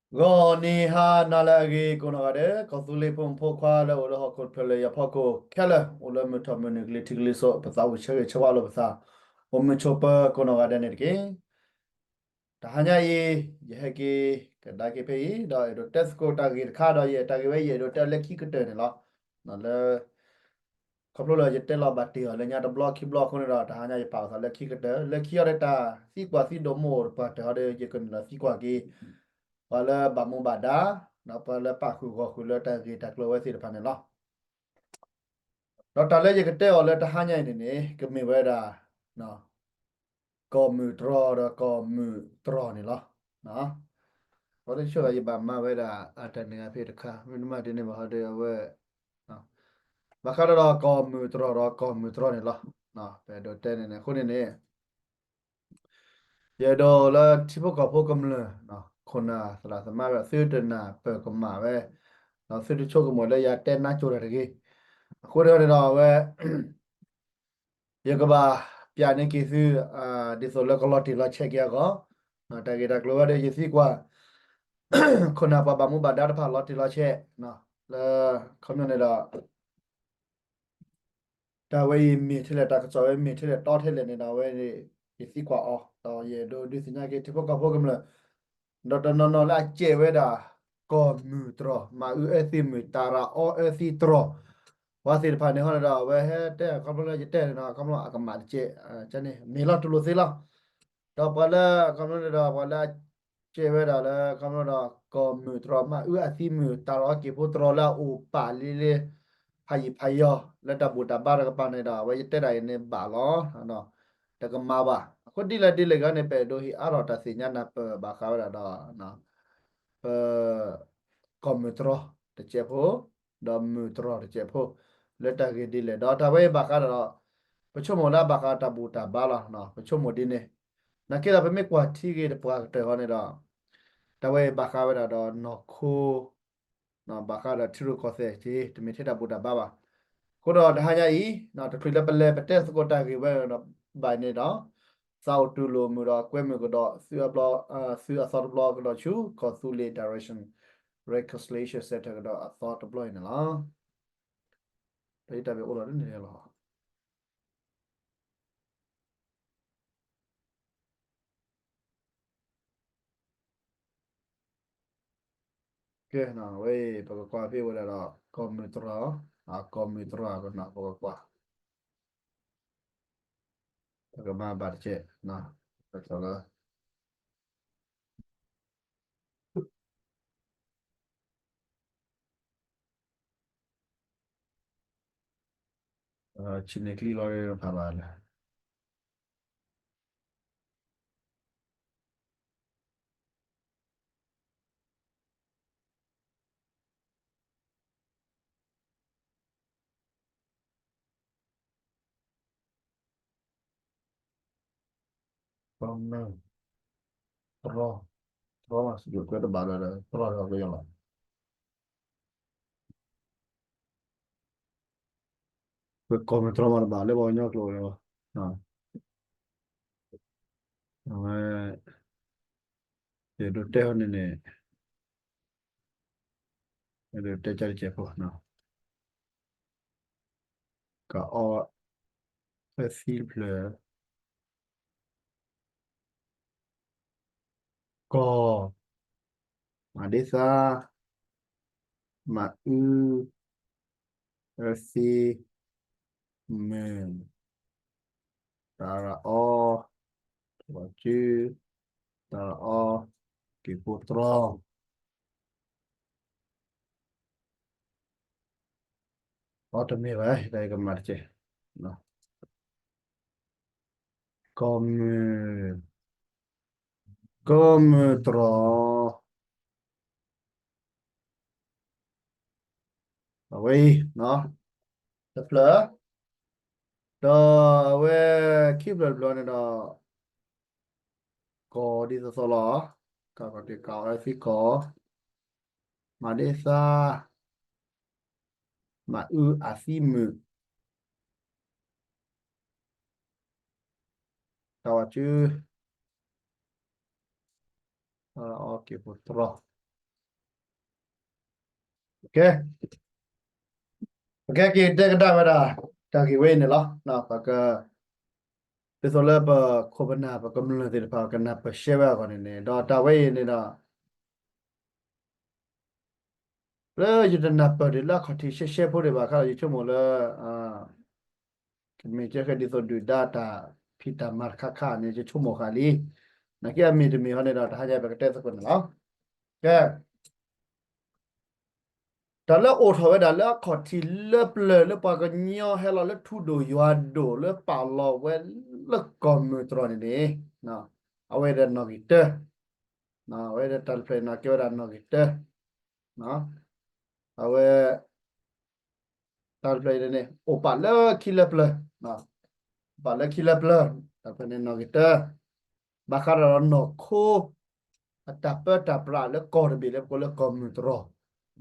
ဂီၤနံၤဟါနၤလၢအဂ့ၤ ကိးနီၢ်ဂၤဒဲး ကီၢ်သူလ့ၤဖိမုၣ်ဖိခွါလၢအိၣ်လၢဟီၣ်ခိၣ်တဖျၢၣ်လၢယၤဖီခိၣ်ခဲလၢာ် အိၣ်လၢမုၢ်ထီၣ်မုၢ်နုာ်ကလံၤထံးကလံၤစိး ပသးအိၣ်ဆၢဂ့ၤဆၢဝါလိာ်ပသး အိၣ်မုာ်ဆိးပၢၤကိးနီၢ်ဂၤဒဲးန့ၣ်တက့ၢ်. တဟါညါအံၤ ယဟဲက့ၤကဒါက့ၤဖဲအံၤ ဒီးအဲၣ်ဒိးတဲသကိးတၢ်ဂ့ၢ်တခါဒီး ယတၢ်ဂ့ၢ်ဝဲ ယအဲၣ်ဒိးတဲလၢခံကတၢၢ်န့ၣ်လီၤ. လၢ ခီဖျိလၢယတဲလီၤဘၣ်တ့ၢ်အီၤလၢညါတဘျီခံဘျီအဃိန့ၣ်ဒီး တဟါညါယပာ်အသးလၢခံကတၢၢ် လၢခံအီၤဒီးတၢ်သံကွၢ်သံဒိးမူအိၣ်တပှၢ်တၢၢ်အီၤဒီး ယကနုာ်လီၤသံကွၢ်က့ၤ ပှၤလၢဘၣ်မူဘၣ်ဒါ ဒီးပှၤလၢပာ်ဃုာ်ဂီၢ်ဃုာ်လၢတၢ်ဂ့ၢ်တၢ်ကျိၤဝဲသ့ၣ်တဖၣ်န့ၣ်လီၤ. ဒီးတၢ်လၢယကတဲအီၤလၢတဟါညါအံၤန့ၣ်န့ၣ် ကမ့ၢ်ဝဲဒၣ် ကီၢ်မုၢ်တြီၤဒီးကီၢ်မုၢ်တြီၤန့ၣ်လီၤ. အဝဲတဆိၣ်ဂၤယဘၣ်မၤဝဲဒၣ်အတၢ်နံၣ်ဂၤဖဲတခါ မ့တမ့ၢ်ဒ်န့ၣ်ဘၣ်ဟီဒီးအဝဲ ဘၣ်ဃးဒီးကီၢ်မုၢ်တြီၤဒီးကီၢ်မုၢ်တြီၤန့ၣ်လီၤ. ပအဲၣ်ဒိးတဲန့ၣ်န့ၣ် အဃိန့ၣ်န့ၣ် ယအဲၣ်ဒိးလၢထံဖိကီၢ်ဖိကမျၢၢ် ခိၣ်နၢ်သရၣ်သမါဝဲ သုတနၢ်ပၢၢ်ကမၣ်ဝဲ ဒီးသုတဆိကမိၣ်လၢယတဲနါစိၤတၢ်တဂ့ၤ. အဃိန့ၣ်ဒီးအဝဲ ယကဘၣ်ပျၢ်န့ၢ်က့ၤသု ဒ်သိးလၢကလီၤတံၢ်လီၤဆဲးက့ၤအဂီၢ် တၢ်ဂ့ၢ်တၢ်ကျိၤဝဲဒီးယသံကွၢ် ခိၣ်နၢ်ပှၤဘၣ်မူဘၣ်ဒါတဖၣ်လီၤတံၢ်လီၤဆဲး လၢ ခီပညီန့ၣ်ဒီး တၢ်ဝဲအံၤမ့ၢ်ထဲလဲၣ် တၢ်ကစီၣ်ဝဲမ့ၢ်ထဲလဲၣ် တီထဲလဲၣ်န့ၣ်ဒီး အဝဲန့ၣ် ယသံကွၢ်အီၤ ဒီးယအဲၣ်ဒိးဒုးသ့ၣ်ညါက့ၤထံဖိကီၢ်ဖိကမျၢၢ် ဒီးတနီၤနီၤလၢအစဲးဝဲဒၣ် ကီၢ်မုၢ်တြီၤ မၤအုအၢသံမုၢ် တၢ်ရၤအီအၢသံတြီၤ ပှၤသ့ၣ်တဖၣ်န့ၣ်ဟီန့ၣ်ဒီး အဝဲဟဲတဲခီဖျိလၢယတဲန့ၣ်ဒီး ခီဖျိအကမၣ်တကဲး န့ၣ် မ့ၢ်လီၤတူၢ်လိာ်သ့လီၤ. ဒီးပှၤလၢခီဖျိန့ၣ်ဒီး ပှၤလၢအစဲးဝဲဒၣ်လၢ ခီဖျိဒီး ကီၢ်မုၢ်တြီၤ မၤအုအၢသံမုၢ် တၢ်ရၤအီက့ၤဖိတြီၤလၢအအိၣ်ပာ်လံလံ ဖးယံာ်ဖးယီၤ လၢတၢ်ဘူၣ်တၢ်ဘါတကပၤန့ၣ်ဒီး အဝဲယတဲဒၣ်အံၤန့ၣ်ဘၣ်လီၤ. တကမၣ်ဘၣ်. အဃိဒ်လဲၣ်ဒ်လဲၣ်ဂ့ၤန့ၣ် ပအဲၣ်ဒိးဟ့ၣ်အါထီၣ်တၢ်သ့ၣ်ညါနၢ်ပၢၢ်ဘၣ်ဃးဝဲဒၣ်ဒီး ပ ကီၢ်မုၢ်တြီၤတစဲးဖိ ဒီးမုၢ်တြီၤတစဲးဖိ လၢတၢ်ဂ့ၢ်ဒ်လဲၣ် ဒီးတၢ်ဝဲအံၤဘၣ်ဃးဒီး ပဆိကမိၣ်လၢအဘၣ်ဃးတၢ်ဘူၣ်တၢ်ဘါလီၤ. ပဆိကမိၣ်ဒ်န့ၣ် နာ်က့ဒီး ပမ့ၢ်ကွၢ်ထံဂ့ၤတပှၢ်ကတၢၢ်ဃီန့ၣ်ဒီး တၢ်ဝဲအံၤဘၣ်ဃးဝဲဒၣ်ဒီးနီၢ်ခိ ဘၣ်ဃးဒီးထံရူၢ်ကီၢ်သဲးက့ တမ့ၢ်ထဲတၢ်ဘူၣ်တၢ်ဘါဘၣ်. အဃိဒီးတဟါညါအံၤ တချုးလၢပလဲၤပတဲသကိးတၢ်ဂ့ၢ်ဝဲဘၣ်န့ၣ်ဒီး သးအိၣ်တူၢ်လိာ်မုာ်ဒီးကွဲမုာ်ကဒီး သုအသီတဘျီကဒီးဆူ ကီၢ်သူလ့ၤ Direction Reconciliation Center ကဒီးအသီတဘျီအံၤန့ၣ်လီၤ. ဒီးယတၢ်မ့ၢ်အိၣ်လီၤဒ်န့ၣ်လီၤ. ကဲ ဝဲအံၤ ပကကွၢ်ဖဲဝဲဒၣ်ဒီး ကီၢ်မုၢ်တြီၤ, ကီၢ်မုၢ်တြီၤ ပကကွၢ်, ပကမၤဘၣ်တကဲး, ပကလၢ ဆံးန့ၢ်ကျံလီၤဖးဘၣ်လဲၣ်. တြီ, တြီ, တြီလီၤ. ပကီၢ်မုၢ်တြီၤမးတဘၣ်လၢပှၤကညီကျိာ်လီၤ. အဝဲ ယဒိးတဲဟီန့ၣ်န့ၣ် ယဒိးတဲကၢ်တကဲးဖိ, ကအီ အၢသံတဖျၢၣ် ကီၢ်, မၤဒ့သါ, မၤအု, အၢသံ, မုၢ်, တၢ်ရၤအီ, တဝီၤစု, တၢ်ရၤအီ, က့ၤဖိတြီ အီတမ့ၢ်ဘၣ်, တၢ်အံၤကမၣ်တကဲး, ကီၢ်မုၢ်, ကီၢ်မုၢ်တြီၤ, အဝဲအံၤ တဖျၢၣ်, ဒီးအဝဲခံဖျၢၣ်တဖျၢၣ်န့ၣ်ဒီး ကီၢ်ဒ်သိးသိးလီၤ, ကီၢ်ကီၢ်တ့ၢ်ကီၢ်အၢသံကီၢ်, မၤဒ့သါ, မၤအုအသံမုၢ်, တၢ်ဝၤစု, အီက့ၤဖိတြီၤ, ကဲ, ပကက့ၤတဲကဒါဝဲဒၣ် တၢ်ဂ့ၢ်ဝဲအံၤန့ၣ်လီၤ. ပက, ဒ်သိးလၢပခိၣ်ပနၢ် ပကမျၢၢ်သ့ၣ်တဖၣ် ကနၢ်ပၢၢ်ရှဲဝဲအဂီၢ်န့ၣ်န့ၣ် ဒီးတၢ်ဝဲအံၤန့ၣ်ဒီး လၢယတနၢ်ပၢၢ်ဒံးလၢအခီၣ်ထံးရှဲရှဲဖိဒံးဘၣ်ခါဒီး ယဆိကမိၣ်လၢ ကမ့ၢ်ကဲဃဲဒ်သိးဒုၣ်ဒါတၢ်ဖံးတၢ်မၤတခါခါန့ၣ် ယဆိကမိၣ်ဃာ်လံ. နာ်က့အမ့ၢ်တမ့ၢ်ဟီန့ၣ်ဒီး တဟါညါပကတဲသကိးန့ၣ်လီၤ. ကဲ, တၢ်လၢအိၣ်ထီၣ်ဝဲဒၣ်လၢအခီၣ်ထံးလၢပျၢၤ လၢပှၤကညီဟဲလီၤလၢထူဒိၣ်ယွၤဒိၣ် လၢပာ်လီၤဝဲလၢကီၢ်မုၢ်တြီၢ်န့ၣ်န့ၣ်, အဝဲဒၣ်နီၣ်ဂံၢ်တၢ, အဝဲဒၣ်တၢ်တဖျၢၣ်န့ၣ် ကဲဝဲဒၣ်နီၣ်ဂံၢ်တၢ, အဝဲ တၢ်တဖျၢၣ်အံၤန့ၣ် အိၣ်ပာ်လၢခံလၢပျၢၤ, အိၣ်ပာ်လၢခံလၢပျၢၤ, တၢ်တဖျၢၣ်န့ၣ်နီၣ်ဂံၢ်တၢ, ဘၣ်ဃးဒီးနီၢ်ခိ အတၢ်ပၢတၢ်ပြးလၢကီၢ်တဘ့ၣ်လၢပကိးလၢကီၢ်မုၢ်တြီၢ်,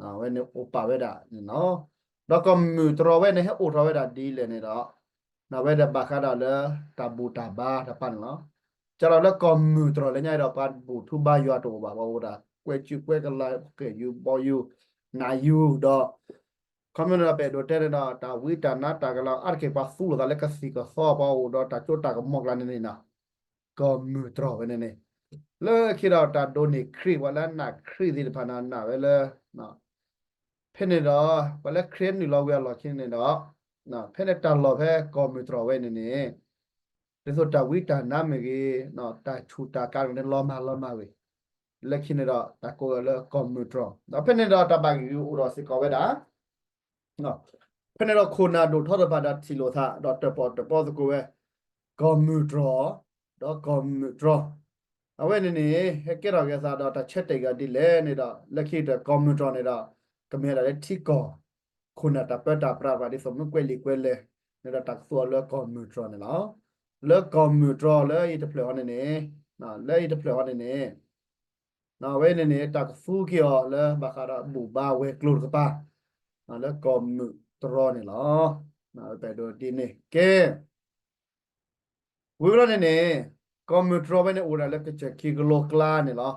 အဝဲန့ၣ်အိၣ်ပာ်ဝဲဒၣ်န့ၣ်လီၤ. ဒီးကီၢ်မုၢ်တြီၢ်ဝဲန့ၣ် ဟဲအိၣ်ထီၣ်ဝဲဒၣ်ဒ်လဲၣ်န့ၣ်ဒီး အဝဲဒၣ်ဘၣ်ဃးဒီးလၢတၢ်ဘူၣ်တၢ်ဘါတဖၣ်န့ၣ်လီၤ. ကဒီးလၢကီၢ်မုၢ်တြီၢ်လၢညါဒီး ပှၤဘူၣ်ထူဘါယွၤတအိၣ်ဘၣ်, ပှၤအိၣ်ဒၣ်ကွဲးစုကွဲးကလၤ ဃဲၣ်ယူၤဘီယူၤ နးယူၤဒီး ခီမ့ၢ်န့ၣ်ဒီး ပအဲၣ်ဒိးတဲန့ၣ်ဒီး တၢ်ဝံတၢ်နါတၢ်ကလၤအါတက့ၢ် ပှၤသူလိာ်သးလၢကသံၣ်ကသီ ပှၤအိၣ်ဒီးတၢ်ကၠိတၢ်ကမီၤကျါန့ၣ်န့ၣ်နီၤ, ကီၢ်မုၢ်တြီၢ်ဝဲန့ၣ်န့ၣ်, လၢခံဒီးတၢ်ဒိးန့ၢ်ခရံာ် ပှၤလၢအနာ်ခရံာ်သ့ၣ်တဖၣ်န့ၣ် နာ်ဝဲလၢ ဖဲန့ၣ်ဒီး ပှၤလၢခရံာ်နုာ်လီၤဝံၤအလီၢ်ခံန့ၣ်ဒီး ဖဲန့ၣ်တၢ်လီၢ်ဖဲကီၢ်မုၢ်တြီၢ်ဝဲန့ၣ်န့ၣ် ဒ်သိးတၢ်ဝံတၢ်နါမ့ၢ်ဂ့ၤ, တၢ်ဆူၣ်တၢ်ကါန့ၣ်လီၤမၢ်လီၤမၢ်ဝဲ, လၢခံန့ၣ်ဒီး တၢ်ကိးဝဲလၢကီၢ်မုၢ်တြီၢ်, ဒီးဖဲန့ၣ်ဒီးတၢ်ဘၣ်ဂံၢ်ဂုာ်အိၣ်ဒီးစ့ၢ်ကီးဝဲဒၣ် ဖဲန့ၣ်ဒီးခိၣ်နၢ်ဒိၣ်ထီသ့ၣ်တဖၣ်ဒီးထံၣ်လိာ်သး ဒီးတၢၣ်ပီၣ်တၢၣ်ပီသကိးဝဲ ကီၢ်မုၢ်တြီၢ်, ဒီးကီၢ်မုၢ်တြီၢ်, အဝဲန့ၣ်န့ၣ် ဟဲကဲထီၣ်က့ၤသးဒီးတၢ်ဆၢတဲာ်က့ၤအီၤဒ်လဲၣ်န့ၣ်ဒီး လၢခံကတၢၢ်ကီၢ်မုၢ်တြီၢ်န့ၣ်ဒီး ကမ့ၢ်ဝဲဒၣ်လၢထံကီၢ် ခိၣ်နၢ်တၢ်ပၢတၢ်ပြးဘၣ်ဒ်သိးမ့ၢ်ကွဲးလံာ်ကွဲးလဲၢ်န့ၣ်ဒီး တၢ်ကသူအီၤလၢကီၢ်မုၢ်တြီၢ်န့ၣ်လီၤ. လၢကီၢ်မုၢ်တြီၢ်လၢယတဖျၢၣ်ဟီန့ၣ်န့ၣ်, လၢယတဖျၢၣ်ဟီန့ၣ်န့ၣ် အဝဲန့ၣ်န့ၣ် တၢ်ကသူက့ၤအီၤလၢဘၣ်ဃးဒီးဘူၣ်ဘါဝဲၤကျိၤတကပၤ လၢကီၢ်မုၢ်တြီၢ်န့ၣ်လီ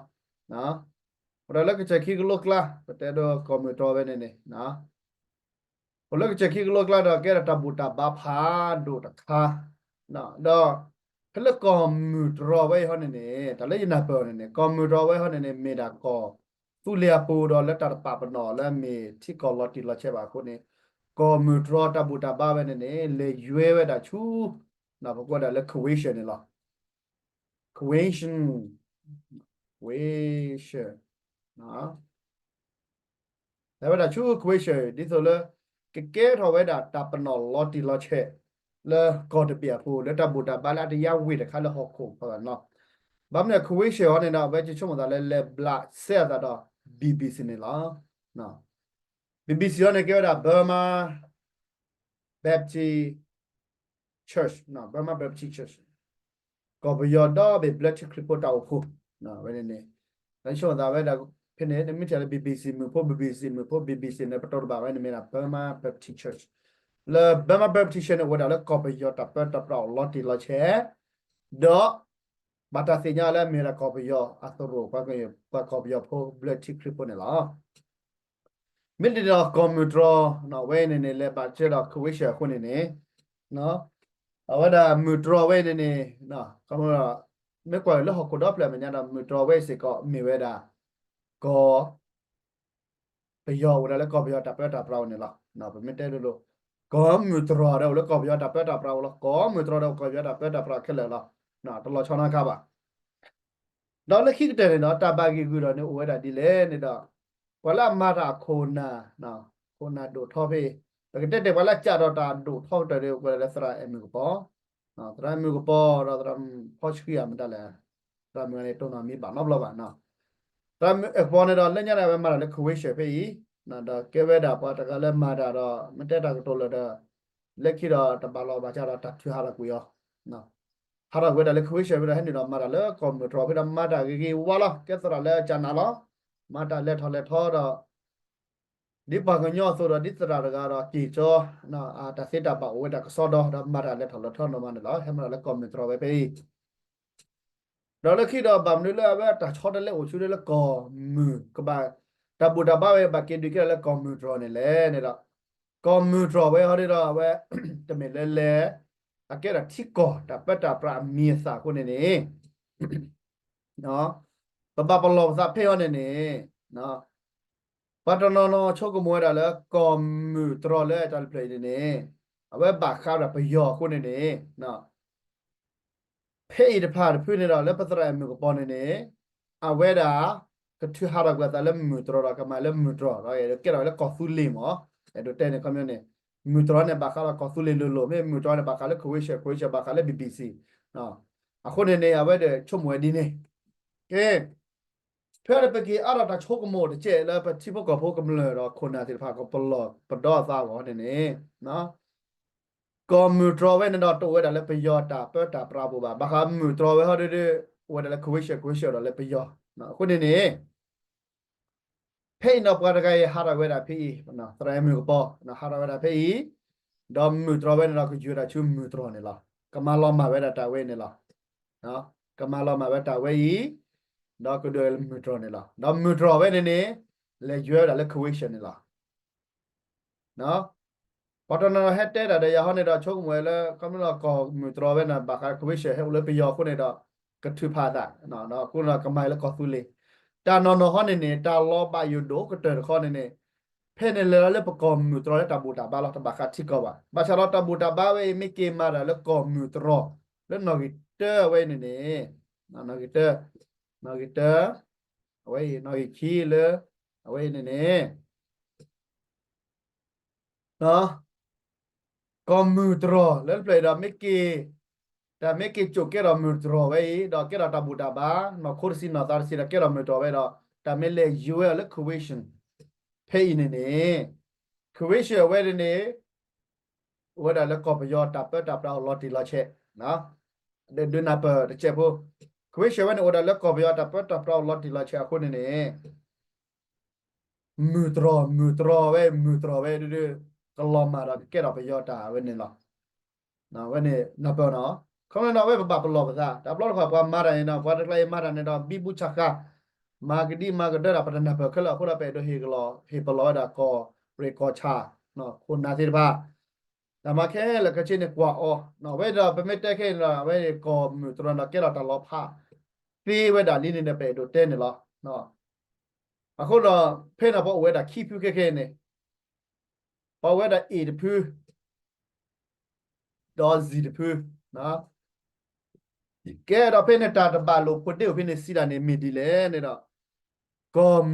ၤ. ပအဲၣ်ဒိးဒ်န့ၣ် ကဲ ဝံၤဘျီန့ၣ်န့ၣ် ကီၢ်မုၢ်တြီၢ်ဝဲန့ၣ် အိၣ်ဝဲဒၣ်လၢကစၢၢ်ခံကလိကျါန့ၣ်လီၤ. အိၣ်ဝဲဒၣ်လၢကစၢၢ်ခံကလိကျါ ပတဲဒီးကီၢ်မုၢ်တြီၢ်ဝဲန့ၣ်န့ၣ် အိၣ်လၢကစၢၢ်ခံကလိကျါဒီး ကဲဒၣ်တၢ်ဘူၣ်တၢ်ဘါဖးဒိၣ်တခါ, ဒီး ဖဲလၢကီၢ်မုၢ်တြီၢ်ဝဲအံၤဟီန့ၣ်န့ၣ် တၢ်လၢယနၢ်ပၢၢ်အီၤန့ၣ်န့ၣ် ကီၢ်မုၢ်တြီၢ်ဝဲဟီန့ၣ်န့ၣ် မ့ၢ်ဒၣ်ကီၢ်သူလ့ၤအပူၤဒီးလၢတၢ်တပာ်ပနီၣ်လၢမ့ၢ်ထံကီၢ်လီၤတံၢ်လီၤဆဲးဘၣ်အဃိန့ၣ် ကီၢ်မုၢ်တြီၢ်တၢ်ဘူၣ်တၢ်ဘါဝဲန့ၣ်န့ၣ် လဲၤယွဲဝဲဒၣ်ဆူ ပကိးဒၣ်လၢ Croatia န့ၣ်လီၤ. Croatian, Croatia လဲၤဝဲဒၣ်ဆူ Croatia ဒ်သိးလၢ ကကဲထီၣ်ဝဲဒၣ်တၢ်ပနီၣ်လီၤတံၢ်လီၤဆဲး လၢကီၢ်တဘ့ၣ်အပူၤ လၢတၢ်ဘူၣ်တၢ်ဘါလၢအတယါဝ့ၢ်တခါလၢဟီၣ်ခိၣ်ဖီလာ်နီၤ. ဘၣ်မနုၤ Croatia အီၤန့ၣ်ဒီး အဝဲကဆိကမိၣ်သးလၢလဲၤဘျးစဲအသးဒီး BBC န့ၣ်လီၤ. BBC အီၤန့ၣ်ကဲဝဲဒၣ် Burma Baptist Church, Burma Baptist Church ကီၢ်ပယီၤဒီဘ့ၣ်ဘျၢထံခရံာ်ဖိတၢ်အိၣ်ဖှိၣ်, ဝဲန့ၣ်န့ၣ် တၢ်ဆိကမိၣ်သးဝဲဒၣ် ဖဲန့ၣ် နမ့ၢ်ထံၣ်လၢ BBC မုၣ်ဖိ BBC မုၣ်ဖိ BBC န့ၣ် ပတိၢ်တဘၣ်ဝဲန့ၣ်မ့ၢ်ဒၣ် Burma Baptist Church, လၢ Burma Baptist Church န့ၣ် အိၣ်ဝဲဒၣ်လၢကီၢ်ပယီၤတၢ်ပၢတၢ်ပြးအိၣ်လီၤတံၢ်လီၤဆဲး, ဒီး ဘၣ်တၢ်သ့ၣ်ညါလၢမ့ၢ်ဝဲဒၣ်ကီၢ်ပယီၤအသရိာ် ပှၤကညီ ပှၤကီၢ်ပယီၤဖိဘျၢထံခရံာ်ဖိန့ၣ်လီၤ. မ့ၢ်ဒ်န့ၣ်ဒီးကီၢ်မုၢ်တြီၢ် ဝဲန့ၣ်န့ၣ် လဲၤဘျးစဲဒီး Croatia အဃိန့ၣ်န့ၣ် အဝဲဒၣ်မုၢ်တြီၢ်ဝဲန့ၣ်န့ၣ် မ့ၢ်ကွၢ်လၢဟီၣ်ခိၣ်ဒီဖျၢၣ်အမဲာ်ညါဒီး မုၢ်တြီၢ်ဝဲစ့ၢ်ကီးမ့ၢ်ဝဲဒၣ် ကီၢ် ပယီၤအိၣ်ဒၣ်လၢကီၢ်ပယီၤတၢ်ပၢတၢ်ပြးအိၣ်န့ၣ်လီၤ. ပမ့ၢ်တဲလိၤလိၤ ကီၢ်မုၢ်တြီၢ်ဒီးအိၣ်လၢကီၢ်ပယီၤတၢ်ပၢတၢ်ပြးအိၣ်လီၤ. ကီၢ်မုၢ်တြီၢ်ဒီးအိၣ်ကီၢ်ပယီၤတၢ်ပၢတၢ်ပြးခဲလၢာ်လီၤ. တလီၤဆီနီတခါဘၣ်. ဒီးလၢခံကတၢၢ်န့ၣ်ဒီး တၢ်ဘၣ်ဂံၢ်ဂုာ်ဒီးန့ၣ်အိၣ်ဝဲဒၣ်ဒ်လဲၣ်န့ၣ်ဒီး ပှၤလၢအမၤတၢ်အခိၣ်နၢ်, ခိၣ်နၢ်ဒိၣ်ထီဖဲ ပကတဲတဲပှၤလၢအကးထီၣ်တၢ်ဒိၣ်ထီကတၢၢ်န့ၣ် ပှၤလၢသရၣ်အဲၣ်မုၣ်ကပီၤ, သရၣ်အဲၣ်မုၣ်ကပီၤဒီးသရၣ်ဖီဆှံဧါမတၤလဲၣ်, သရၣ်မုၣ်န့ၣ်တိၢ်နီၣ်မံၤဘၣ်နီတဘျီဘၣ်. သရၣ်အဲၣ်မုၣ်ကပီၤန့ၣ်ဒီး လၢညါန့ၣ် အဝဲမၤတၢ်လၢ Croatia ဖဲအံၤ, ဒီးကဲဝဲဒၣ်ပှၤတဂၤလၢမၤတၢ်ဒီး မ့ၢ်တဲတၢ်ကတိၤလၢာ်ဒီး လၢခံဒီးတဘၣ်လီၤဘၣ်စးဒီးတၢ်ထုးဟးထီၣ်ကွံာ်အီၤ ဟးထီၣ်ကွံာ်ဝဲဒၣ်လၢ Croatia ဖဲဒီး ဟဲနုာ်ဒီးမၤတၢ်လၢကီၢ်မုၢ်တြီၢ်ဖဲဒီး မၤတၢ်ဂ့ၤဂ့ၤဝါလီၤ. ကဲသရၣ်လၢကနးလီၤ. မၤတၢ်လဲၤထီၣ်လဲၤထီဒီး ဒ်ပှၤကညီအသိးဒီး ဒ်သရၣ်တဂၤဒီး က့ၤကၠီ တၢ်သ့တၢ်ဘၣ်အိၣ်ဝဲဒၣ်ကစီဒီ ဒီးမၤတၢ်လဲၤထီၣ်လဲၤထီနီၢ်မးန့ၣ်လီၤ. ဟဲမၤတၢ်လၢကီၢ်မုၢ်တြီၢ်ဝဲဖဲအံၤ ဒီးလၢခံဒီးဘၣ်မနုၤလၢအဝဲတၢ်ဆီတလဲအိၣ်ဆူလၢ လၢကီၢ်မုၢ်ကဘၣ် တၢ်ဘူၣ်တၢ်ဘါဝဲဘၣ်က့ၤဒုးကဲထီၣ်လၢကီၢ်မုၢ်တြီၤန့ၣ်လဲၣ်န့ၣ်ဒီး ကီၢ်မုၢ်တြီၤဝဲဟီဒ်ဒီးအဝဲ တမ့ၢ်လၢလဲၤ အကဲဒၣ်ထံကီၢ်တၢ်ပၢတၢ်ပြးအမံၤအသၣ်အဃိန့ၣ်န့ၣ် ပဘၣ်ပလီၢ်ပသးဖဲအံၤန့ၣ်န့ၣ် ပှၤတနီၤနီၤဆိကမိၣ်ဝဲဒၣ်လၢ ကီၢ်မုၢ်တြီၤလၢတၢ်တဖျၢၣ်အံၤန့ၣ်န့ၣ် အဝဲဘၣ်ဃးဒီးပယီၤအဃိန့ၣ်န့ၣ် ဖဲအံၤတဖၣ်တဖုန့ၣ်ဒီး လၢပသရၣ်မုၣ်ကပီၤန့ၣ်န့ၣ် အဝဲဒၣ် ကထုးဟးထီၣ်ကွံာ်အသးလၢမုၢ်တြီၤဒီး ကမၤလၢမုၢ်တြီၤဒီး ကဲထီၣ်ဝဲလၢကီၢ်သူလ့ၤမး အဲၣ်ဒိးတဲန့ၣ်ခီပညီန့ၣ် မုၢ်တြီၤန့ၣ်ဘၣ်ဃးဒီးကီၢ်သူလ့ၤလိၤလိၤ မ့ၢ်မုၢ်တြီၤန့ၣ်ဘၣ်ဃးလၢ Croatia, Croatia ဘၣ်ဃးလၢ B B C အဃိန့ၣ်န့ၣ် အဝဲဒၣ်ဆိကမိၣ်ဝဲဒ်န့ၣ် ကဲ ဖဲဒီးပက့ၤအါထီၣ်တၢ်ဆိကမိၣ်တကဲးလၢပထံဖိကီၢ်ဖိကမျၢၢ်ဒီးခိၣ်နၢ်သ့ၣ်တဖၣ်ကပလီၢ်ပဒီအသးအဂီၢ်န့ၣ်န့ၣ် ကီၢ်မုၢ်တြီၤဝဲန့ၣ်ဒီးတအိၣ်ဝဲဒၣ်လၢပယီၤတၢ်ပၢတၢ်ပြးပူၤဘၣ်. ဘၣ်ဃးမုၢ်တြီၤဝဲဟီဒ်ဒ် အိၣ်ဝဲဒၣ်လၢ Croatia, Croatia ဒီးလၢပယီၤ. အဃိန့ၣ်န့ၣ် ဖဲအံၤန့ၣ်ပှၤတဂၤအံၤဟးထီၣ်ဝဲဒၣ်ဖဲအံၤ, သရၣ်မုၣ်ကပီၤ ဟးထီၣ်ဝဲဒၣ်ဖဲအံၤ, ဒီးမုၢ်တြီၤဝဲန့ၣ်ဒီးကယုၢ်ဝဲဒၣ်ဆူမုၢ်တြီၤန့ၣ်လီၤ. ကမၤလီၤမၢ်ဝဲဒၣ်တၢ်ဝဲန့ၣ်လီၤ. ကမၤလီၤမၢ်ဝဲတၢ်ဝဲအံၤ, ဒီးကဒုးလၢမုၢ်တြီၤန့ၣ်လီၤ. ဒီးမုၢ်တြီၤဝဲန့ၣ်န့ၣ် လဲၤယွဲဝဲဒၣ်လၢ Croatia န့ၣ်လီၤ. ပှၤတနီၤနီၤဟဲတဲဒၣ်ဒီးယၤဟီန့ၣ်ဒီး ဆိကမိၣ်ဝဲလၢ ခီဖျိလၢကီၢ်မုၢ်တြီၤဝဲန့ၣ် ဘၣ်ဃး Croatia ဟဲအိၣ်လၢပယီၤအဃိန့ၣ်ဒီး ကထုးဖးအသး, ဒီးအဃိန့ၣ်ဒီးကမၤလၢကီၢ်သူလ့ၤ. တၢ်နီၢ်နီၢ်ဟီန့ၣ်န့ၣ် တၢ်လီၤဘၣ်ယိၣ်ဒိၣ်ကတၢၢ်တခီန့ၣ်န့ၣ် ဖဲန့ၣ်လဲၤလီၤလၢပကီၢ်မုၢ်တြီၤလၢတၢ်ဘူၣ်တၢ်ဘါလီၤ တဘၣ်ဃးထံကီၢ်ဘၣ်. ဘၣ်ဆၣ်ဒီးတၢ်ဘူၣ်တၢ်ဘါဝဲအံၤ မ့ၢ်က့ၤမၤတၢ်လၢကီၢ်မုၢ်တြီၤ လၢနီၣ်ဂံၢ်တၢဝဲအံၤန့ၣ်န့ၣ်, နီၣ်ဂံၢ်တၢ, နီၣ်ဂံၢ်တၢ, အဝဲအံၤ နီၣ်ဂံၢ်ခံလၢ အဝဲအံၤန့ၣ်န့ၣ် ကီၢ်မုၢ်တြီၤလၢတဖျၢၣ်အံၤဒီးမ့ၢ်က့ၤ, တၢ်မ့ၢ်က့ၤကိးကဲထီၣ်မုၢ်တြီၤဝဲအံၤ ဒီးကဲထီၣ်တၢ်ဘူၣ်တၢ်ဘါ နီၢ်ခိတဆံနီၢ်သးတဆံဒီးကဲထီၣ်မုၢ်တြီၤဝဲဒီး တၢ်မ့ၢ်လဲၤယွဲအီၤလၢ Croatia ဖဲအံၤန့ၣ်န့ၣ် Croatia အဝဲန့ၣ်န့ၣ် အိၣ်ဝဲဒၣ်လၢကီၢ်ပယီၤတၢ်ပၢတၢ်ပြးအိၣ်လီၤတံၢ်လီၤဆဲး, ဒုးနၢ်ပၢၢ်တကဲးဖိ, Croatia ဝဲန့ၣ်အိၣ်ဝဲဒၣ်လၢကီၢ်ပယီၤတၢ်ပၢတၢ်ပြးအိၣ်လီၤတံၢ်လီၤဆဲးအဃိန့ၣ်န့ၣ် မုၢ်တြီၤ မုၢ်တြီၤဝဲ မုၢ်တြီၤဝဲဒုးဒုး ကလီၤမၢ်ဒီးကကဲထီၣ်ပယီၤတၢ်ဝဲန့ၣ်လီၤ. ဝဲန့ၣ်နၢ်ပၢၢ်နီၤ, ခီဖျိန့ၣ်အဝဲပဘၣ်ပလီၢ်ပသး တၢ်ဘျီတခီၣ်ပှၤမၤတၢ်န့ၣ်ဒီး ပှၤတကျါအံၤမၤတၢ်န့ၣ်ဒီး ဘံဘူဆးဃာ် မၤကဒံမၤကဒၢတၢ် ပတနၢ်ပၢၢ်ခဲလၢာ်အဃိဒီး ပအဲၣ်ဒိးဟ့ၣ်ကလီၤ ဟ့ၣ်ပလီၢ်ဝဲဒၣ်ကီၢ်ရ့ၣ်ကီၢ်ဆၣ် ခိၣ်နၢ်သ့ၣ်တဖၣ် တၢ်မၤခဲလၢာ်ခဲဆ့န့ၣ်ကွၢ်အီၤ, အဝဲဒီးပမ့ၢ်တဲခဲအံၤန့ၣ်ဒီး အဝဲန့ၣ်ကီၢ်မုၢ်တြီၤဒီးကဲထီၣ်တၢ်လီၤဖးသ့ဝဲဒၣ်လံန့ၣ်ဒီး ပအဲၣ်ဒိးတဲန့ၣ်လီၤ. အဃိဒီး ဖဲန့ၣ်ပှၤအိၣ်ဝဲဒၣ်ခံဖုခဲခဲအံၤန့ၣ် ပှၤအိၣ်ဝဲဒၣ်အ့ၣ်တဖု ဒီးစံၣ်တဖု, ကဲဒီးဖဲန့ၣ်တၢ်တဘၣ်လိာ်ဖိးဒ့အိၣ်ဖဲန့ၣ်စံးဒၣ်န့ၣ်မ့ၢ်ဒ်လဲၣ်န့ၣ်ဒီး ကီၢ်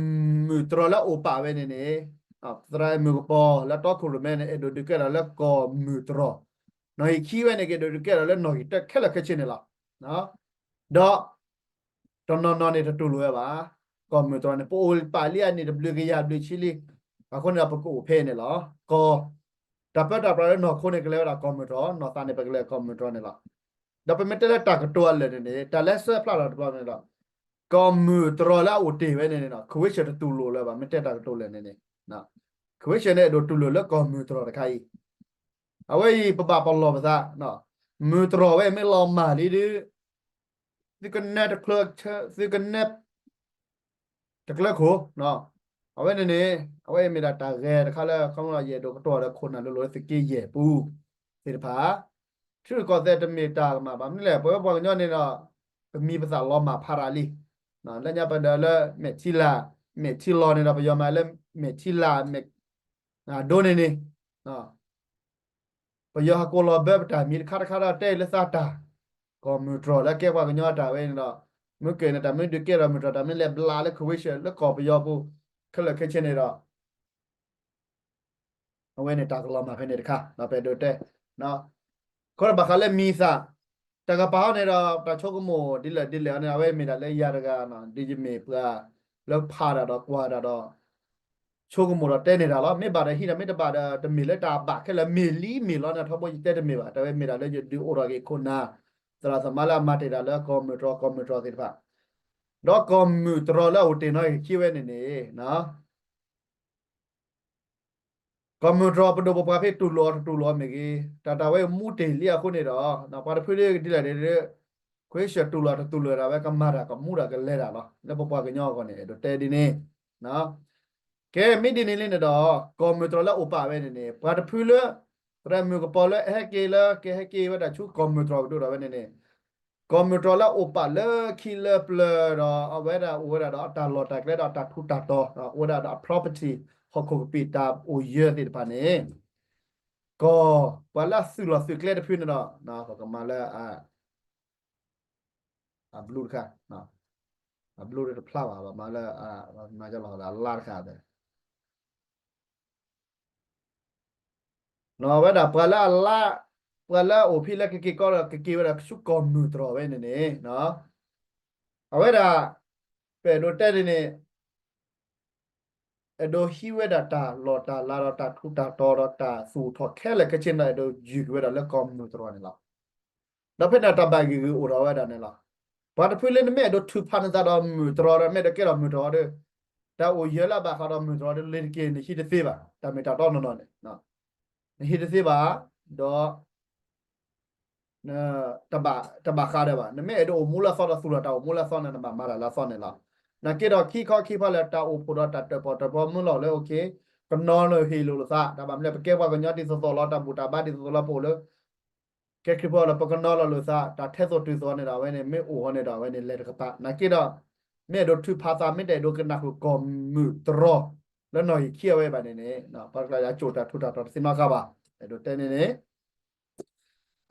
မုၢ်တြီၤလၢအအိၣ်ပာ်ဝဲန့ၣ်န့ၣ် သရၣ်မုၣ်ကပီၤလၢတီခိၣ်ရိၣ်မဲန့ၣ် အဲၣ်ဒိးဒုးကဲထီၣ်လၢကီၢ်မုၢ်တြီၤ, နီၣ်ဂံၢ်ခံဝဲန့ၣ် ကအဲၣ်ဒိးဒုးကဲထီၣ်လၢနီၣ်ဂံၢ်တၢခဲလၢာ်ခဲဆ့န့ၣ်လီၤ. ဒီး တနီၤနီၤန့ၣ်တတူၢ်လိာ်ဝဲဘၣ်. ကီၢ်မုၢ်တြီၤန့ၣ် ပအိၣ်ပာ်လံအနံၣ်တဘျုးကယၤဘျုးဆံလံ. အဃိန့ၣ်ဒီးပကအိၣ်ဖဲန့ၣ်လီၤ. ကီၢ် တၢ်ပၢတၢ်ပြးလၢနီၢ်ခိန့ၣ်ကလဲၤဝဲဒၣ်ကီၢ်မုၢ်တြီၤ, နီၢ်သးန့ၣ်ပကလဲၤကီၢ်မုၢ်တြီၤန့ၣ်လီၤ. ဒီးပမ့ၢ်တဲလၢတၢ်ကတိၤအလၢာ်န့ၣ်န့ၣ် တၢ်လၢဆၢဖျါထီၣ်တဘျီန့ၣ်ဒီး ကီၢ်မုၢ်တြီၤလၢအအိၣ်တ့ၢ်ဝဲန့ၣ်န့ၣ်ဒီး Croatia တတူၢ်လိာ်လၢၤဘၣ်. မ့ၢ်တဲတၢ်ကတိၤလၢာ်န့ၣ်န့ၣ် Croatia န့ၣ် အဲၣ်ဒိးတူၢ်လိာ်လၢကီၢ်မုၢ်တြီၤတခါအံၤ အဝဲအံၤပဘၣ်ပလီၢ်ပသး, မုၢ်တြီၤဝဲမ့ၢ်လီၤမၢ်လံဒီး သုကနဲတကျၢ, သုကနဲတကျၢခိၣ်, အဝဲန့ၣ်န့ၣ် အဝဲအံၤမ့ၢ်ဒၣ်တၢ်ဂဲၤတခါလၢ ခီဖျိယအဲၣ်ဒိးကတိၤဒီးခိၣ်နၢ်လိၤလိၤသုးက့ယဲၢ်ပူၤသ့ၣ်တဖၣ် ထံရူၢ်ကီၢ်သဲးတမ့ၢ်တၢ်ကမၣ်ဘၣ်. မနုၤလဲၣ် ပဝဲပှၤကညီန့ၣ်ဒီး ပမံၤပသၣ်လီၤမၢ်ဖးရၤလံ. လၢညါပဒၢးလၢမဲာ်ထံလာ်, မဲာ်ထံလီၤန့ၣ်ဒီး ပယီၤမၤလၢမဲာ်ထံလာ်, မဲာ်ဒိန့ၣ်န့ၣ် ပယီၤဟးကိးလီၤဘၢပတၢ်မံၤတခါတခါဒီးတဲလၢသးတၢ်, ကီၢ်မုၢ်တြီၤလၢကဲပှၤကညီတၢ်ဝဲန့ၣ်ဒီး မ့ၢ်ကဲန့ၣ် တၢ်မ့ၢ်ဒုးကဲထီၣ်မုၢ်တြီၤ တၢ်မ့ၢ်လဲၤဘျးလၢ Croatia လၢကီၢ်ပယီၤပူၤ ခဲလၢာ်ခဲဆ့န့ၣ်ဒီး အဝဲန့ၣ်တၢ်ကလီၤမၢ်ဖဲန့ၣ်တခါ ပအဲၣ်ဒိးတဲ အဃိဒီးဘၣ်ဃးလၢမံၤသၣ် တၢ်ကပၤဟီန့ၣ်ဒီး တၢ်ဆိကမိၣ်ဒ်လဲၣ်ဒ်လဲၣ်န့ၣ် အဝဲမ့ၢ်ဒၣ်လၢယၤတဂၤ ဒ်ယမ့ၢ်ပှၤလၢဖးတၢ်ဒီးကွၢ်တၢ်ဒီး ဆိကမိၣ်ဒီးတဲန့ၢ်တၢ်လီၤ. မ့ၢ်ဘၣ်ဒီးဟံးဒီး မ့ၢ်တဘၣ်ဒီးတမ့ၢ်လၢတၢ်ဘၣ်ခဲလၢာ် မ့ၢ်လံမ့ၢ်လီၤန့ၣ် ထီဘိယတဲတမ့ၢ်ဘၣ်. တၢ်ဝဲမ့ၢ်ဒၣ်လၢယဒုးအိၣ်ထီၣ်က့ၤခိၣ်နၢ် သရၣ်သမါလၢအမၤတ့ၢ်တၢ်လၢကီၢ်မုၢ်တြီၤ ကီၢ်မုၢ်တြီၤသ့ၣ်တဖၣ် ဒီးကီၢ်မုၢ်တြီၤလၢအအိၣ်တ့ၢ်နီၣ်ဂံၢ်ခံဝဲန့ၣ်န့ၣ် ကီၢ်မုၢ်တြီၤ ပဒိၣ်ပပှၢ်ဖဲတူၢ်လိာ်အီၤတတူၢ်လိာ်အီၤမ့ၢ်ဂ့ၤ တၢ်တၢ်ဝဲမူတ့ၢ်လံအဃိန့ၣ်ဒီး ပှၤတဖုဒ်လဲၣ်ဒ်လဲၣ် Croatia တူၢ်လိာ်တတူၢ်လိာ်ဒၣ်ဝဲကမၤတၢ်ကမူတၢ်ကလဲၤတၢ်လီၤ. လၢပပှၤကညီအဂီၢ်န့ၣ် အဲၣ်ဒိးတဲဒ်န့ၣ် ကဲ မ့ၢ်ဒ်န့ၣ်လံန့ၣ်ဒီး ကီၢ်မုၢ်တြီၢ်လၢအအိၣ်ပာ်ဝဲန့ၣ်န့ၣ် ပှၤတဖုလၢ သရၣ်မုၣ်ကပီၤလၢအဟဲက့ၤလၢ ကဟဲက့ၤဝဲဒၣ်ဆူကီၢ်မုၢ်တြီၢ်ကဒိၣ်ဒီးဝဲန့ၣ်န့ၣ် ကီၢ်မုၢ်တြီၢ်လၢအအိၣ်ပာ်လၢခံလၢပျၢၤဒီး အဝဲဒၣ်အိၣ်ဝဲဒၣ်ဒီးအတၢ်လီၢ်တၢ်ကျဲဒီးအတၢ်ထူးတၢ်တီၤ အိၣ်ဝဲဒၣ်ဒီးအ property ဟီၣ်ခိၣ်ကပံာ်တၢ်အိၣ်ယၢၤသ့ၣ်တဖၣ်န့ၣ် ကီၢ်ပှၤလၢအသုးလီၢ်သုးကျဲတဖုန့ၣ်ဒီး ပကမၤလၢ အ blue တခါ အ blue တဖျါဘၣ် ပမၤလၢ မၤလီၤအ လါ တခါ ဝဲဒၣ်ပှၤလၢအလါ ပှၤလၢအအိၣ်ဖဲလၢကက့ၤကီဒီး ကက့ၤဝဲဒၣ်ဆူကီၢ်မုၢ်တြီၢ်ဝဲန့ၣ်န့ၣ် အဝဲဒၣ် ပအဲၣ်ဒိးတဲန့ၣ်န့ၣ် အဲၣ်ဒိးဟံးဝဲဒၣ်တၢ်လီၢ်တၢ်လၤဒီးတၢ်ထူးတၢ်တီၤဒီးတၢ်သူၣ်ထီၣ်ခဲလၢာ်ခဲဆ့န့ၣ်ဒီး အဲၣ်ဒိးယုၢ်က့ၤဝဲဒၣ်လၢကီၢ်မုၢ်တြီၢ်န့ၣ်လီၤ. ဒီးဖဲန့ၣ်တၢ်ဘၣ်ဂ့ၢ်ဂ့ၢ်အိၣ်ထီၣ်ဝဲဒၣ်န့ၣ်လီၤ. ပှၤတဖုလၢနမ့ၢ်အဲၣ်ဒိးထုးဖးနသးဒီးမုၢ်တြီၢ်ဒီး မ့ၢ်အဲၣ်ဒိးကဲထီၣ်မုၢ်တြီၢ်ဒီး တၢ်အိၣ်ယၢၤလၢအဘၣ်ဃးဒီးမုၢ်တြီၢ်ဒီး လ့ၤတက့ၢ် နဟံးတသ့ဘၣ် တၢ်မ့ၢ်တၢ်တီနီၢ်နီၢ်န့ၣ် နဟံးတသ့ဘၣ် ဒီး တဘၣ်ဃးဒီးဘၣ် နမ့ၢ်အဲၣ်ဒိးအိၣ်မူလၢအသီဒီးသူၣ်လီၤတၢ်အိၣ်မူလၢအသီန့ၣ် နဘၣ်မၤတၢ်လၢအသီန့ၣ်လီၤ. နာ်က့ဒီးခံခီခံဖီလၢတၢ်အိၣ်ဖှိၣ်ဒီးတၢ်တၢၣ်ပီၣ်တၢၣ်ပီမုၢ်လီၤလၢ ကနီၤလၢဟ့ၣ်လိာ်လိာ်သး တၢ်ဘၣ်မနုၤလဲၣ် ပကဲပှၤကညီဒ်သိးသိးလီၤတၢ်ဘူၣ်တၢ်ဘါဒ်သိးသိးလီၤပအိၣ်လၢ ကဲခရံာ်ဖိလီၤ ပကနီၤလီၤလိာ်သး တၢ်ထဲသိးတုၤသိးန့ၣ်ဒီး အဝဲန့ၣ်မ့ၢ်အိၣ်ဃီန့ၣ်ဒီး အဝဲန့ၣ်လဲၤတကပၤ နာ်က့ဒီး မ့ၢ်အဲၣ်ဒိးထုးဖးသး မ့ၢ်တအဲၣ်ဒိးကနၢ်ဃုာ်ကီၢ်မုၢ်တြီၢ်လၢနီၢ်ဂံၢ်ခံအဝဲဘၣ်န့ၣ်န့ၣ် ပှၤတကျါယၤကိၣ်တၢ်ထူးတၢ်တီၤတသ့နီတခါဘၣ် အဲၣ်ဒိးတဲန့ၣ်န့ၣ်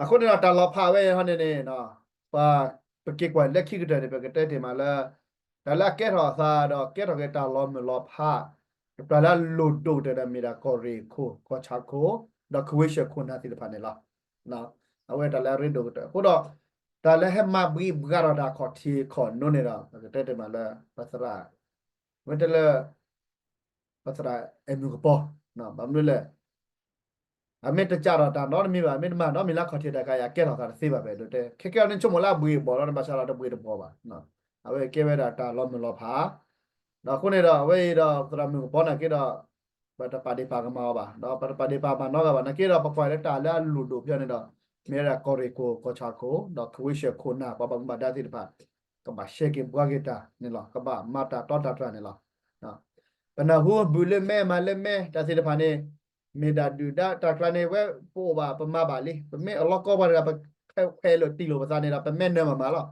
အဃိန့ၣ်ဒီးတၢ်လီၤဖးဝဲအံၤဟီန့ၣ်န့ၣ် ပှၤ ပက့ၤကွၢ်လၢခံကတၢၢ်န့ၣ် ပကတဲတ့ၢ်မးလၢ တၢ်လၢအကဲထီၣ်အသးဒီးကဲထီၣ်က့ၤတၢ်လီၤမုၢ်လီၤဖး တပှၤလၢအလိၣ်ဒိၣ်ကတၢၢ်ဒီးမ့ၢ်ဒၣ်ကီၢ်ရ့ၣ်ခိၣ် ကီၢ်ဆၣ်ခိၣ် ဒီးခဝ့ၡၢၣ်ခိၣ်နၢ်သ့ၣ်တဖၣ်န့ၣ်လီၤ. အဝဲတၢ်လၢအရ့ဒိၣ်ကတၢၢ် အဃိဒီး တၢ်လၢဟဲမၤဘှံးဘှါထီၣ်တၢ်ခီၣ်ထံးခီၣ်နိန့ၣ်ဒီး ပကတဲတ့ၢ်မးလၢ ပသရၣ် ဝဲတဲလၢ ပသရၣ်အဲၣ်မုၢ်ကပီၤ ဘၣ်မနုၤလဲၣ် အမ့ၢ်တကးထီၣ်တၢ်နီတမံၤဘၣ် မ့ၢ်တမၤနီတမံၤလၢခီၣ်ထံးတၢ်ခါအံၤ အကဲထီၣ်သးတသ့ဘၣ် ပအဲၣ်ဒိးတဲ ခဲကဲအီၤန့ၣ် ဆိကမိၣ်လၢအဘှံးအဘှီၣ်လီၤ နဘၣ်ဆၣ်ဒီးတဘှံးတဘှီၣ်ဘၣ် အဝဲကဲဝဲဒၣ်တၢ်လီၤမုၢ်လီၤဖး ဒီးအဃိန့ၣ်ဒီး အဝဲအံၤဒီး ပသရၣ်မုၢ်ကပီၤနာ်က့ဒီး ပတပာ်ဒ့ၣ်ပာ်ကမၣ်အီၤဘၣ် ဒီးပတပာ်ဒ့ၣ်ပာ်ကမၣ်နီတဂၤဘၣ် နာ်က့ဒီး ပကွၢ်လၢတၢ်လၢအလိၣ်ဒိၣ်ဖဲန့ၣ်ဒီး မ့ၢ်ဝဲဒၣ်ကီၢ်ရ့ၣ်ခိၣ် ကီၢ်ဆၣ်ခိၣ် ဒီးခဝ့ၡၢၣ်ခိၣ်နၢ် ပှၤဘၣ်မူဘၣ်ဒါသ့ၣ်တဖၣ် ကဘၣ်ရှဲက့ၤဘှါက့ၤတၢ်န့ၣ်လီၤ ကဘၣ်မၤတၢ်တီတၢ်တြၢ်န့ၣ်လီၤ. ပနၢ်ဟူဘုးလၢမဲ မၤလၢမဲ တၢ်သ့ၣ်တဖၣ်န့ၣ် မ့ၢ်ဒၣ်ဒုၣ်ဒါတၢ်ကျါန့ၣ် ဝဲပအိၣ်ဘၣ် ပမၤဘၣ်လံ ပမ့ၢ်အလီၢ်ကီၢ်ပှၤတဂၤ ပခွဲးလိာ်တံၢ်လိာ်ပသးန့ၣ်ဒီး ပမဲနၢၤမၤမၤလီၤ.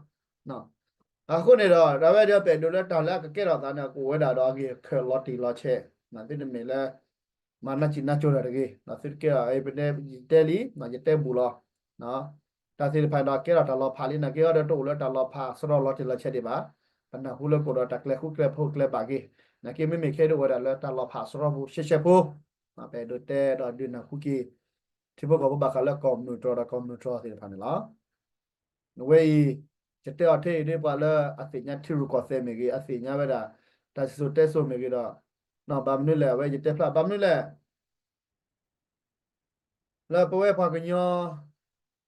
အဃိန့ၣ်ဒီး တၢ်ဝဲဒီးပအဲၣ်ဒိးလၢတၢ်လၢအကကဲထီၣ်သးန့ၣ် ကအိၣ်ဝဲဒၣ်ဒီးအဂ့ၢ်အခၢၣ်လီၤတံၢ်လီၤဆဲး သုတမ့ၢ်လၢ မၤနၢ်စံၣ်နၢ်ကၠိတၢ်တဂ့ၤ သုတကဲထီၣ် ပတဲ ယတဲလံ ယတဲဘူးလီၤ တၢ်သ့ၣ်တဖၣ်ဒီးကဲထီၣ်တၢ်လီၤဖးလံ နာ်က့အီၤဒီးတအိၣ်လၢတၢ်လီၤဖးစရီလီၤတံၢ်လီၤဆဲးဒံးဘၣ် ပနၢ်ဟူလၢကအိၣ်ဒီးတၢ်ကျဲဃူကျဲဖိးကျဲဘၣ်က့ၤ နာ်က့မ့မ့ၢ်ခဲဒၣ်အိၣ်ဝဲဒၣ်လၢတၢ်လီၤဖးစရီပူၤရှဲရှဲဖိ ပအဲၣ်ဒိးတဲဒီးဒုးနၢ်ဟူက့ၤ ထံဖိကီၢ်ဖိဘၣ်ဃးလၢကီၢ်မုၢ်တြီၢ်ဒီးကီၢ်မုၢ်တြီၢ်သ့ၣ်တဖၣ်န့ၣ်လီၤ. အဝဲအံၤ ယတဲအီၤထဲအံၤဒ်ပှၤလၢအသ့ၣ်ညါထံရူၢ်ကီၢ်သဲးမ့ၢ်ဂ့ၤ အသ့ၣ်ညါဝဲဒၣ် တၢ်စံၣ်စိၤတဲစိၤမ့ၢ်ဂ့ၤဒီး ဘၣ်မနုၤလဲၣ် အဝဲယတဲဖျါ ဘၣ်မနုၤလဲၣ် လၢပဝဲပှၤကညီ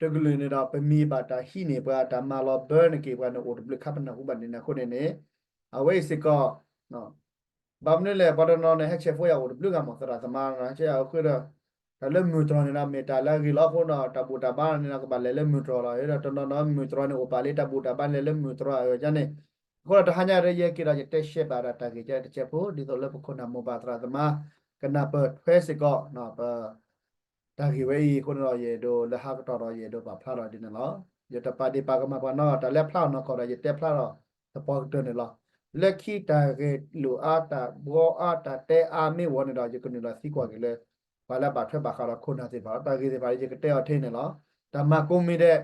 တကလုာ်န့ၣ်ဒီး ပမံၤဘၣ်တၢ်ဟံးန့ၢ်ပှၤ တၢ်မၤလီၤဘၢန့ၢ်က့ၤပှၤန့ၣ် အိၣ်တဘျုးခါပနၢ်ဟူဘၣ်န့ၣ် အဃိန့ၣ်န့ၣ် အဝဲအံၤစ့ၢ်ကီး ဘၣ်မနုၤလဲၣ် ပှၤတနီၤန့ၣ် ဟဲဆဲးဖိယၤအိၣ်တဘျုးဂၤမး သရၣ်သမါ ဟဲဆဲးယၤအိၣ်ဃုာ်ဒီး တၢ်လၢမုၢ်တြီၢ်န့ၣ်ဒီး မ့ၢ်တၢ်လၢအဂ့ၤလီၤအဃိဒီး တၢ်ဘူၣ်တၢ်ဘါန့ၣ်ဒီး ကဘၣ်လဲၤလၢမုၢ်တြီၢ်လီၤ. ဒီးတနီၤနီၤမုၢ်တြီၢ်န့ၣ်အိၣ်ပာ်လံ တၢ်ဘူၣ်တၢ်ဘါန့ၣ်လဲၤလၢမုၢ်တြီၢ်အယန့ၣ် အဃိဒီးတဟါညါဒီး ယဲက့ၤဒီး ယတဲရှဲဘၣ်ဒီးတၢ်ဂ့ၢ်ကဲတကဲးဖိ ဒ်သိးလၢပခိၣ်နၢ်မိၢ်ပၢ်သရၣ်သမါ ကနၢ်ပၢၢ်ထွဲစ့ၢ်ကီး ပ တၢ်ဂ့ၢ်ဝဲအံၤအဃိန့ၣ်ဒီး ယအဲၣ်ဒိးလၢဟါကတီၢ်ဒီး ယအဲၣ်ဒိးပာ်ဖျါထီၣ်ဒ်န့ၣ်လီၤ. ယတပာ်ဒ့ၣ်ပာ်ကမၣ်ပှၤနီတဂၤ တၢ်လၢဖျါအီၤနီၢ်ကီၢ်ဒီး ယတဲဖျါထီၣ်သပှၢ်ကတၢၢ်န့ၣ်လီၤ. လၢခံတၢ်ဂဲၤလိာ်အါ တၢ်ဘှီအါ တၢ်တဲအါမ့ၢ်ဝီၤန့ၣ်ဒီး ယကနုာ်လီၤသံကွၢ်က့ၤလၢ ပှၤလၢဘၣ်ထွဲဘၣ်ဃးဒီးခိၣ်နၢ်သ့ၣ်တဖၣ်လီၤ. တၢ်ဂ့ၢ်သ့ၣ်တဖၣ် ယကတဲအီၤထဲန့ၣ်လီၤ. တၢ်မၤကိးမံၤဒဲး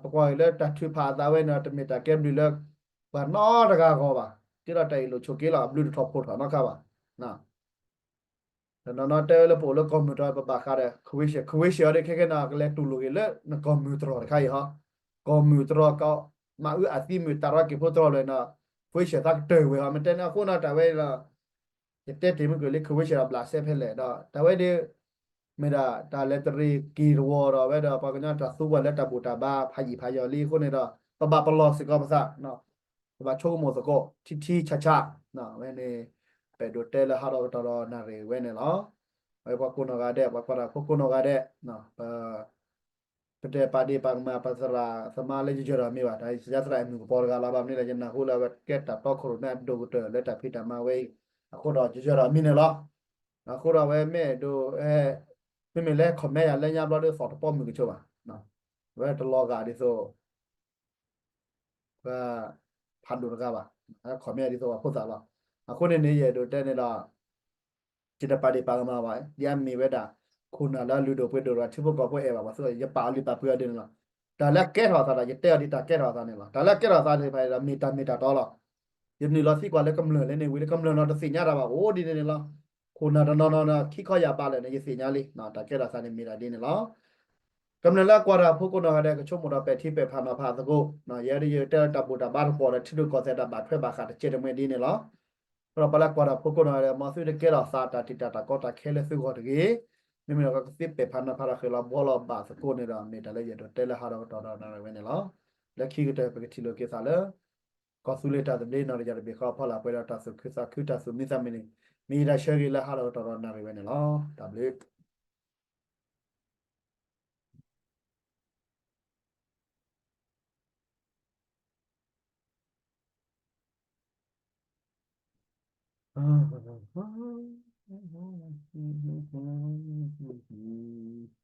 ပကွၢ်က့ၤလၢတၢ်ထုးဖးအသးဝဲန့ၣ်ဒီး တမ့ၢ်တၢ်ကဲဘျုးလၢ ပှၤနီတဂၤအဂီၢ်ဘၣ်. ကဲထီၣ်တၢ်အ့ၣ်လိာ်ဆိးက့လီၤ အဘျုးတထီၣ်ဖှိၣ်ထီၣ်နီတခါဘၣ်. တနီၤနီၤတဲဝဲလၢပအိၣ်လၢကီၢ်မုၢ်တြီၢ် ပဘၣ်ဃးဒီး ခဝ့ၡၢၣ် ခဝ့ၡၢၣ်အီၤဒီး ခဲခဲန့ၣ် ကလဲၤတူၢ်လိာ်က့ၤလၢနကီၢ်မုၢ်တြီၢ်တခါအံၤဟီ, ကီၢ်မုၢ်တြီၢ် ကမၤအုးအသံမုၢ်တၢ်ရီက့ၤဖိတြီၢ်လၢန့ၣ်ဒီး ခဝ့ၡၢၣ်သးကတၢၢ်ဝဲဟီ မ့ၢ်တဲန့ၣ်အဃိန့ၣ် တၢ်ဝဲဒီး ယတဲတ့ၢ်မုၢ်ကလံ ခဝ့ၡၢၣ်ဒီးဘျးစဲဖဲလဲၣ်ဒီး တၢ်ဝဲဒီး မ့ၢ်ဒၣ်တၢ်လဲၤတရံးက့ၤတဝီၤဒီး အဝဲဒီးပှၤကညီတၢ်သူပှၤလၢတၢ်ဘူၣ်တၢ်ဘါဖးယံာ်ဖးယီၤလံအဃိန့ၣ်ဒီး ပဘၣ်ပလီၢ်စ့ၢ်ကီးပသး ပဘၣ်ဆိကမိၣ်သကိး ထံထံဆးဆး ဝဲန့ၣ် ပအဲၣ်ဒိးတဲလၢဟးထီၣ်ကတီၢ်ဒီးနၣ်ရံၣ်ဝဲန့ၣ်လီၤ. အဝဲပှၤကိးနီၢ်ဂၤဒဲး ပှၤကွၢ်တၢ်ဖိကိးနီၢ်ဂၤဒဲး ပ ပတဲပာ်ဒ့ၣ်ပာ်ကမၣ်ပသရၣ်သမါလၢယယၢၤဒီးမ့ၢ်ဘၣ် တၢ်ယသရၣ်အမုၢ်ကပီၤတဂၤလီၤ. ဘၣ်မနုၤလဲၣ် ယနၢ်ဟူလၢအဝဲကဲတၢ်တီခိၣ်ရိၣ်မဲအဒိၣ်ကတၢၢ်လၢတၢ်ဖံးတၢ်မၤဝဲအံၤ အဃိဒီးယယၢၤဒီးမံန့ၣ်လီၤ. အဃိဒီးအဝဲမ့ၢ်ဒိး မ့မ့ၢ်လၢ comment ယၤလၢညါဘျီဒီး သီၣ်တပီၢ်မုၢ်ကဆိးဘၣ်, အဝဲတလီၤဂာ်ဒ်သိး ပှၤဖးဒိၣ်တဂၤဘၣ်, comment ဒ်သိးပှၤဖိသၣ်လီၤ. အဃိန့ၣ်န့ၣ် ယအဲၣ်ဒိးတဲန့ၣ်ဒီး ယတပာ်ဒ့ၣ်ပာ်ကမၣ်ဘၣ်, ဒ်အမ့ၢ်ဝဲဒၣ် ခိၣ်နၢ်လၢအလုၢ်ဒိၣ်ပှ့ၤဒိၣ်ဒီး ထံဖိကီၢ်ဖိအဲၣ်ဘၣ်ပှၤသ့ၣ်တဖၣ် ယပာ်အီၤလံပာ်ပှ့ၤအီၤဒ်န့ၣ်လီၤ. တၢ်လၢအကဲထီၣ်အသးဒီး ယတဲအီၤဒ်တၢ်ကဲထီၣ်အသးန့ၣ်လီၤ. တၢ်လၢအကဲထီၣ်အသးသ့ၣ်တဖၣ်ဒီး မ့ၢ်တၢ်မ့ၢ်တၢ်တီလီၤ. ယနုာ်လီၤသံကွၢ်လၢကမျၢၢ်လၢန့ၣ်ဝံၤလၢ ကမျၢၢ်နီၤတသ့ၣ်ညါတၢ်ဘၣ် အိၣ်ဒ်န့ၣ်န့ၣ်လီၤ. ခိၣ်နၢ်တနီၤနီၤဒီး ခံခီယၢ်ဘးလၢာ်န့ၣ် ယသ့ၣ်ညါလံ, တၢ်ကဲထီၣ်အသးန့ၣ်မ့ၢ်ဒၣ်ဒ်န့ၣ်လီၤ. ကမျၢၢ်လၢအကွၢ်တၢ်ဖိကိးနီၢ်ဂၤဒဲး ကဆိကမိၣ်ဒီးပဲာ်ထံပဲာ်ဖးနီၤဖးသကိး, ယဲဒၣ်ယတဲလၢတၢ်ဘူၣ်တၢ်ဘါတကွီၢ်ဒီး ထံရူၢ်ကီၢ်သဲးတၢ်ဘၣ်ထွဲဘၣ်ဃးတကဲးတမှဲဒ်န့ၣ်လီၤ. အဃိဒီးပှၤလၢကွၢ်တၢ်ဖိကိးနီၢ်ဂၤဒဲး မ်သုတကဲထီၣ်သးတၢ်တံာ်တာ်တၢ်ကီတၢ်ခဲလၢသုဂီၢ်တဂ့ၤ. မ့မ့ၢ်ဒီးကသ့ပဲာ်ဖးနီၤဖးတၢ်ဃဲၤလီၤဘှီလီၤဘၣ်သကိးန့ၣ်ဒီး မ့ၢ်တၢ်လၢယအဲၣ်ဒိးတဲလၢဟးထီၣ်ကတီၢ်ဒီးနၣ်ရံၣ်ဝဲန့ၣ်လီၤ. လၢခံကတၢၢ်ပကထံၣ်လိာ်က့ၤသးလၢ ကီၢ်သူလ့ၤတၢ်သဘျ့နီၢ်တယၢ်တဘ့ၣ်ဃီအဖီလာ် ပှဲၤဒီးတၢ်သူၣ်ခုသးခုတၢ်သူၣ်မံသးမုာ်န့ၣ် မ့ၢ်ယတၢ်ဆၢဂ့ၤလၢဟးထီၣ်ကတီၢ်ဒီးနၣ်ရံၣ်ဝဲန့ၣ်လီၤ. တၢ်ဘျုး